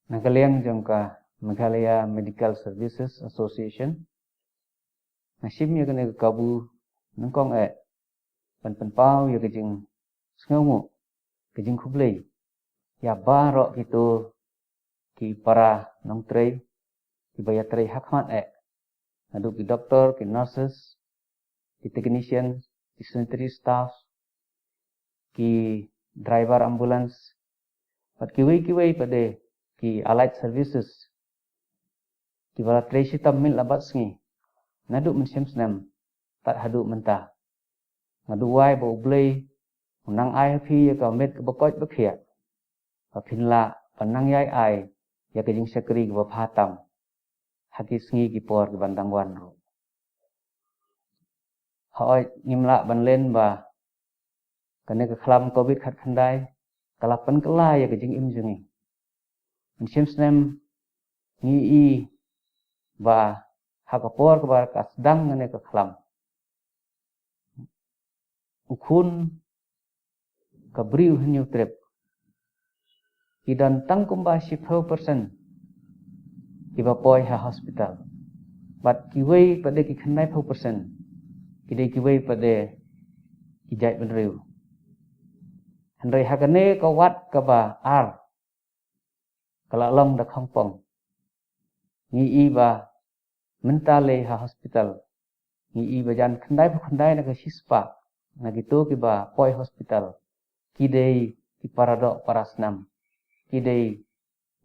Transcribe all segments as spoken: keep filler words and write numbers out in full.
Na ka liang jong ka Meghalaya Medical Services Association, nga shim ïa kane ka kabu nyngkong eh ban pynpaw ïa ka jingsngewbha, ka jingkhublei ïa baroh kito ki para nongtrei kiba ïatrei ha khmat eh, naduh ki doktor, ki nurses, ki technician, ki sanitary staff, ki driver ambulance, bad kiwei kiwei pat de ki allied services kiba la trei shitom miet la bad sngi naduh mynshem snem tad haduh mynta. Nga duwai ba U Blei un nang ai ha phi ïa ka met kaba koit ba khiah, ba phin lah ban nang ïai ai ïa ka jingshakri kaba bha tam ha ki sngi ki por kiban dang wan ruh. Hooid, ngim lah ban len ba kane ka khlam covid khatkhyndai ka la pynkylla ïa ka jingim jong ngi. Mynshem snem ngi i ba ha ka por kaba ka sdang kane ka khlam, u khun ka Bri U Hynñiewtrep ki don tang kumba shiphew percent kiba poi ha hospital. Bad kiwei pat de ki khyndaiphew percent ki dei kiwei pat de ki jaitbynriew. Hynrei ha kane ka wat kaba ar ka la long da khongpong. Ngi i ba mynta lei ha hospital ngi i ba jan khyndaiphew khyndai na ka shispah na kito kiba poi hospital ki dei ki paradoh parasnam, ki dei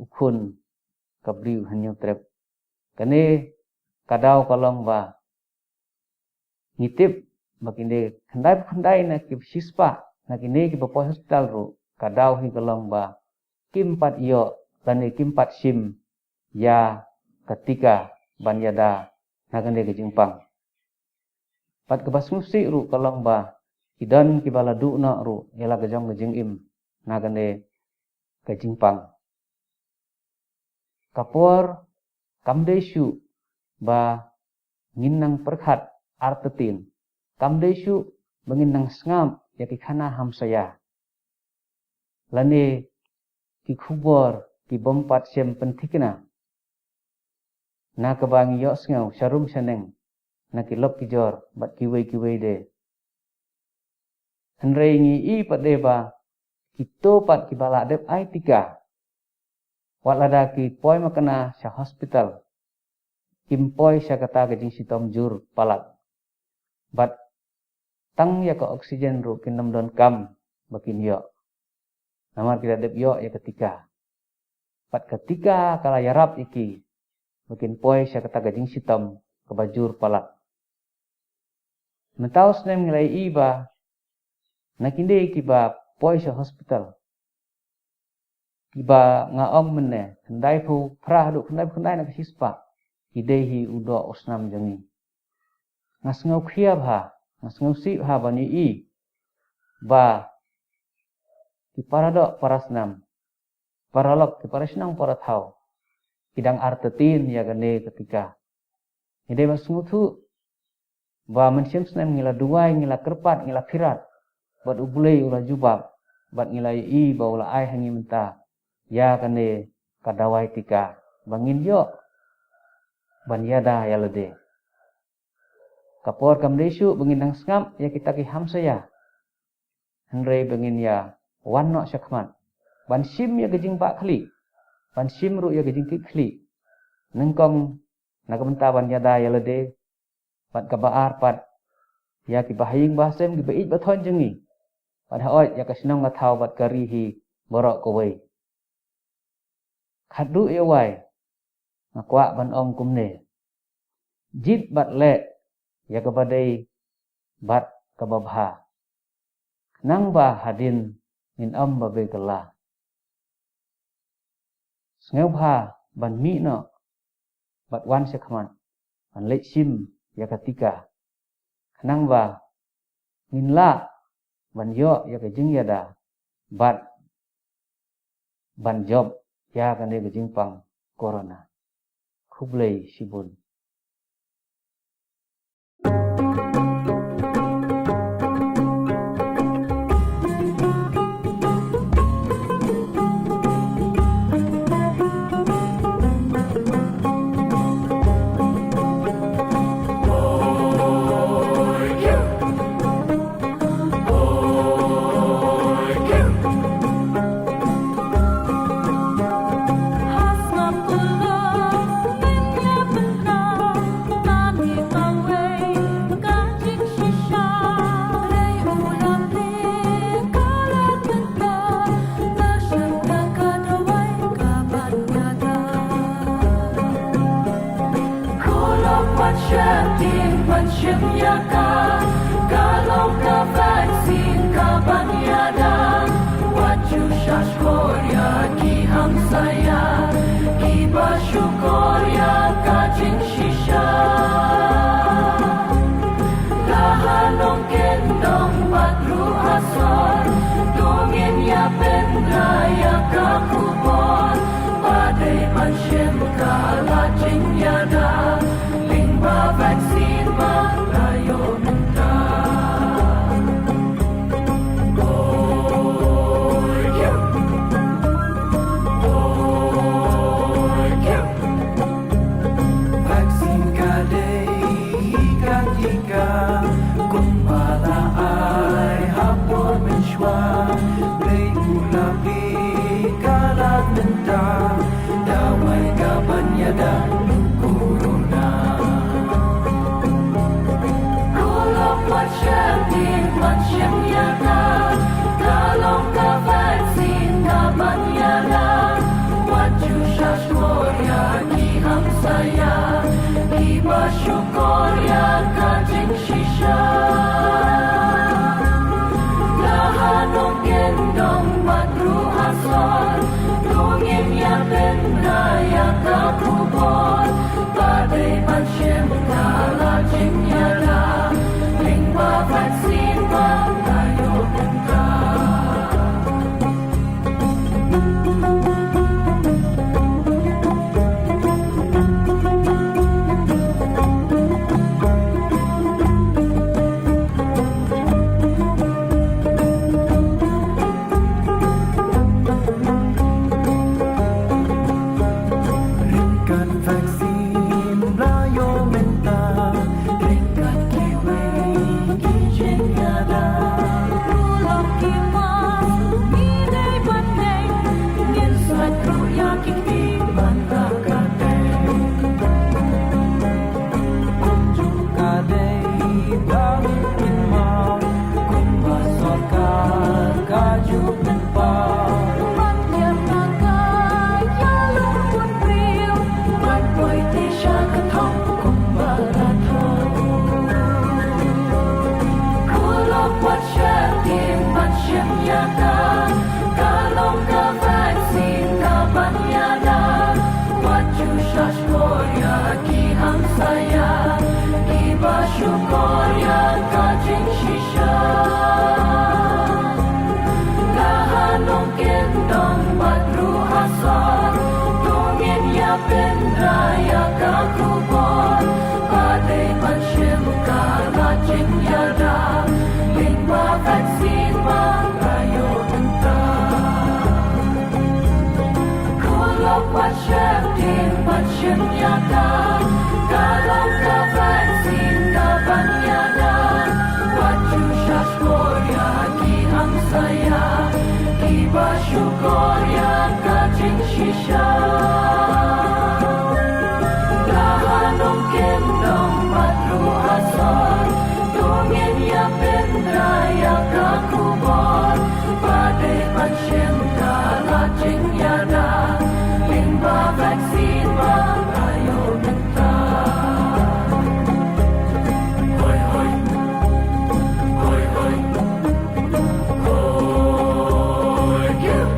u khun ka Bri U Hynñiewtrep. Kane ka daw ka long ba ngi tip ba kine khyndaiphew khyndai na ki shispah na kine kiba poi hospital ruh ka daw hi ka long ba kim pat ïoh lane kim pat shim ïa ka tika ban ïada na kane ka jingpang. Bad kaba sngewsih ruh ka long ba ki don kiba la duh noh ruh ïa la ka jong ka jingim na kane ka jingpang. Ka por kam dei shuh ba ngin nang pyrkhat artatien, kam dei shuh ba ngin nang sngap ïa ki khana hamsaïa lane ki khubor ki bym pat shem pynthikna na kaba ngi ïohsngew sharum shaneng na ki lok ki jor bad kiwei kiwei de. Hynrei ngi i pat de ba kito pat kiba la dep ai tika, wat lada ki poi makna sha hospital, kim poi sha kata ka jingshitom jur palat. Bad tang ïa ka oxygen ruh kin ym donkam ba kin ïoh, namar ki la dep ïoh ïa ka tika. Bad ka tika ka la ïarap ïa ki ba kin poi sha kata ka jingshitom kaba jur palat. Mynta u snem ngi la i ba na kine kiba poi sha hospital, kiba nga ong mynne khyndaiphew phra haduh khyndaiphew khyndai na ka shispah, ki dei hi u doh u snam jong ngi. Nga sngew khia bha, nga sngewsih bha ban i ba ki paradoh parasnam, paralok, ki parashnong parathaw, ki dang artatien ïa kane ka tika. Ngi dei ban sngewthuh ba mynshem snem ngi la duwai, ngi la kyrpad, ngi la phirat bad U Blei u la jubab, bad ngi la i ba u la ai ha ngi mynta ïa kane ka dawai tika ba ngin ïoh ban ïada ïa lade. Ka por kam dei shuh ba ngin nang sngap ïa kita ki hamsaïa, hynrei ba ngin ïa wan noh shakhmat ban shim ïa ka jingbakla, ban shim ruh ïa ka jingkitkhlieh, nyngkong na ka bynta ban ïada ïa lade, bad kaba ar pat ïa ki bahaïing bahasem, ki ba-ïeit bathoiñ jong ngi, bad hooid ïa ka shnong ka thaw bad ka ri hi baroh kawei. Khatduh ïa wai, nga kwah ban ong kumne: jied bad leh ïa kaba dei bad kaba bha, khnang ba hadien ngin ym babe kylla. Sngewbha ban mih noh bad wan shakhmat ban leit shim ïa ka tika, khnang ba ngin lah ban ïoh ïa ka jingïada bad ban jop ïa kane ka jingpang corona. Khublei shibun. Ïa ka, ka long ka vaccine kaban ïada. Wat ju shah shkor ïa ki hamsaia, kiba shukor ïa ka jingshisha. La ha nongkyndong bad ruh ha sor, to ngin ïa pynbna ïa ka khubor. Ba dei ban shim ka la jingïada lyngba vaccine ba la ïoh mynta. Vaccine ka dei ka tika kumba la ai ha por mynshuwa. Dei u la plie ka la mynta, dawai kaban ïada u corona. Ko lok wat sheptieng ban shim ïa ka, ka long ka vaccine kaban ïada. Wat ju shah shkor ïa ki hamsaia, kiba shukor ïa ka jingshisha. La ha nongkyndong bad ruh ha sor, to ngin ïa pynbna ïa ka khubor. Ba dei ban shim ka la jingïada lyngba vaccine ba la ïoh mynta. Ryngkat vaccine ba la ïoh mynta, ryngkat kiwei ki jingïada. Ruh lok ki mask, ngi dei ban dei, ngin sait ruh ïa ki kti ban da ka dei. Kumjuh ka dei ba ngin kynmaw, kumba sorkar ka ju pynpaw. Ban ïa ka ïa lum bun briew, ban poi te sha ka thong kumba la thong. Ko lok wat sheptieng ban shim ïa ka, ka long ka vaccine kaban ïada. Wat ju shah shkor ïa ki hamsaia, kiba shukor ïa ka jingshisha. La ha nongkyndong bad ruh ha sor, to ngin ïa pynbna ïa ka khubor. Ba dei ban shim ka la jingïada lyngba vaccine ba la ïoh mynta. Ko lok wat sheptieng ban shim ïa ka, ka long ka vaccine kaban ïada. Wat ju shah shkor ïa ki hamsaia, kiba shukor ïa ka jingshisha. La ha nongkyndong bad ruh ha sor, to ngin ïa pynbna ïa ka khubor. Ba dei ban shim ka la jingïada lyngba vaccine ba la ïoh mynta. Hoi, hoi. Hoi, hoi. Hoi, yeah.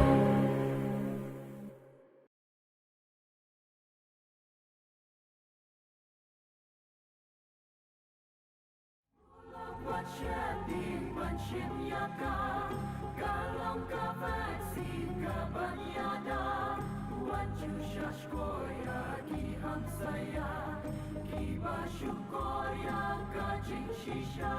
Wat sheptieng ban shim ïa ka, ka long ka vaccine kaban ïada. Wat ju shah shkor ïa ki hamsaia, kiba shukor ïa ka jingshisha.